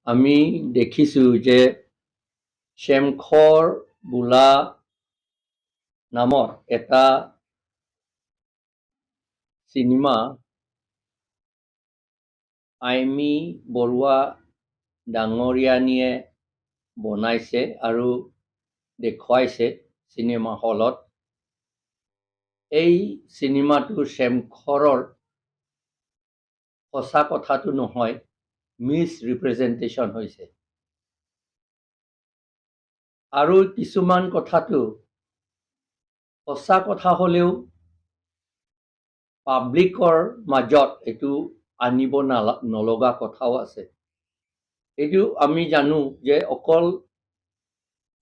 আমি দেখিছোঁ যে চেমখৰ বোলা নামৰ এটা চিনেমা আইমী বৰুৱা ডাঙৰীয়ানীয়ে বনাইছে আৰু দেখুৱাইছে চিনেমা হলত। এই চিনেমাটো চেমখৰৰ সঁচা কথাটো নহয়, মিছ ৰিপ্ৰেজেণ্টেশ্যন হৈছে। আৰু কিছুমান কথাটো সঁচা কথা হ'লেও পাব্লিকৰ মাজত এইটো আনিব নলগা কথাও আছে। এইটো আমি জানো যে অকল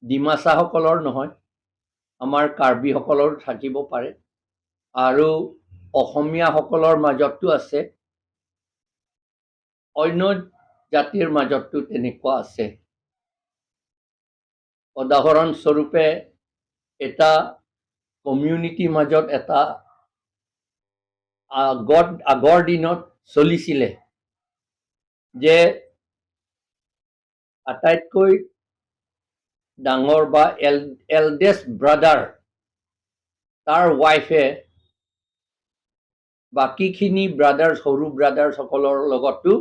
ডিমাচাসকলৰ নহয়, আমাৰ কাৰ্বিসকলৰো থাকিব পাৰে আৰু অসমীয়াসকলৰ মাজতো আছে, অন্য জাতিৰ মাজতো তেনেকুৱা আছে। উদাহৰণস্বৰূপে এটা কমিউনিটিৰ মাজত এটা আগৰ দিনত চলিছিলে যে আটাইতকৈ ডাঙৰ বা এল্ডেষ্ট ব্ৰাদাৰ, তাৰ ৱাইফে বাকীখিনি ব্ৰাদাৰ্ছ, সৰু ব্ৰাদাৰ্ছসকলৰ লগতো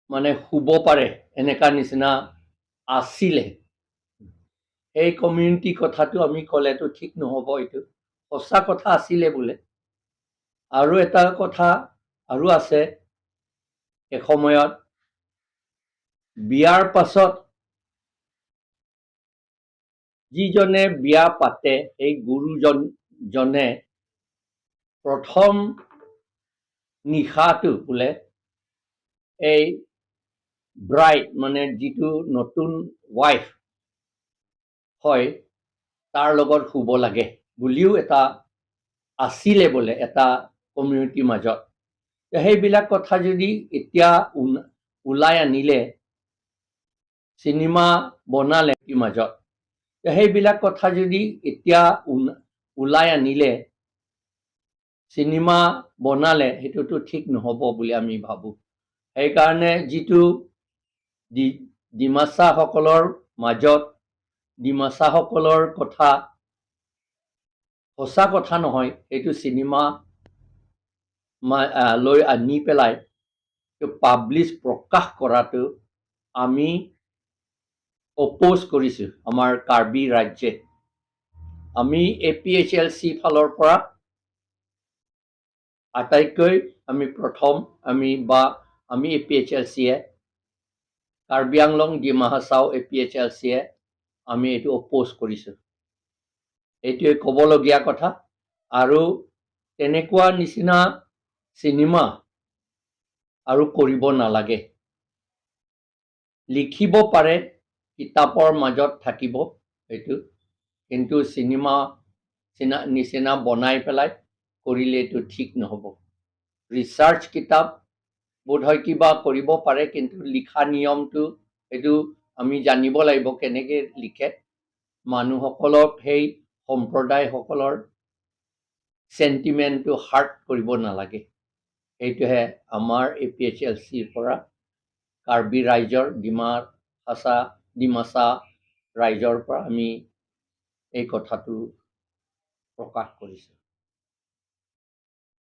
মানে শুব পাৰে, এনেকা নিচিনা আছিলে। সেই কমিউনিটি কথাটো আমি ক'লেতো ঠিক নহ'ব, এইটো সঁচা কথা আছিলে বোলে। আৰু এটা কথা আৰু আছে, এসময়ত বিয়াৰ পাছত যিজনে বিয়া পাতে সেই গুৰুজনে প্ৰথম নিশাটো বোলে এই ব্ৰাইড, মানে যিটো নতুন ৱাইফ হয়, তাৰ লগত শুব লাগে বুলিও এটা আছিলে বোলে এটা কমিউনিটিৰ মাজত। সেইবিলাক কথা যদি এতিয়া ওলাই আনিলে, চিনেমা বনালে মাজত, সেইবিলাক কথা যদি এতিয়া ওলাই আনিলে, চিনেমা বনালে, সেইটোতো ঠিক নহ'ব বুলি আমি ভাবোঁ। সেইকাৰণে যিটো ডিমাচাসকলৰ মাজত ডিমাচাসকলৰ কথা সঁচা কথা নহয়, সেইটো চিনেমা লৈ আনি পেলাই পাব্লিছ প্ৰকাশ কৰাটো আমি অপ'জ কৰিছোঁ। আমাৰ কাৰ্বি ৰাজ্যে আমি এপিএইচএলচি ফালৰ পৰা আটাইতকৈ আমি প্ৰথম আমি বা আমি এপিএইচএলচিয়ে কাৰ্বি আংলং ডিমা হাছাও এপিএইচএলচিয়ে আমি এইটো অপ'জ কৰিছোঁ। এইটোৱে ক'বলগীয়া কথা। আৰু তেনেকুৱা নিচিনা চিনেমা আৰু কৰিব নালাগে। লিখিব পাৰে, কিতাপৰ মাজত থাকিব সেইটো, কিন্তু চিনেমা নিচিনা বনাই পেলাই কৰিলে এইটো ঠিক নহ'ব। ৰিচাৰ্চ কিতাপ বোধহয় কিবা কৰিব পাৰে, কিন্তু লিখা নিয়মটো সেইটো আমি জানিব লাগিব কেনেকৈ লিখে। মানুহসকলক, সেই সম্প্ৰদায়সকলৰ চেণ্টিমেণ্টটো হাৰ্ট কৰিব নালাগে। সেইটোহে আমাৰ এপিএইচএলচিৰ পৰা কাৰ্বি ৰাইজৰ, ডিমা হাছা ডিমাচা ৰাইজৰ পৰা আমি এই কথাটো প্ৰকাশ কৰিছোঁ।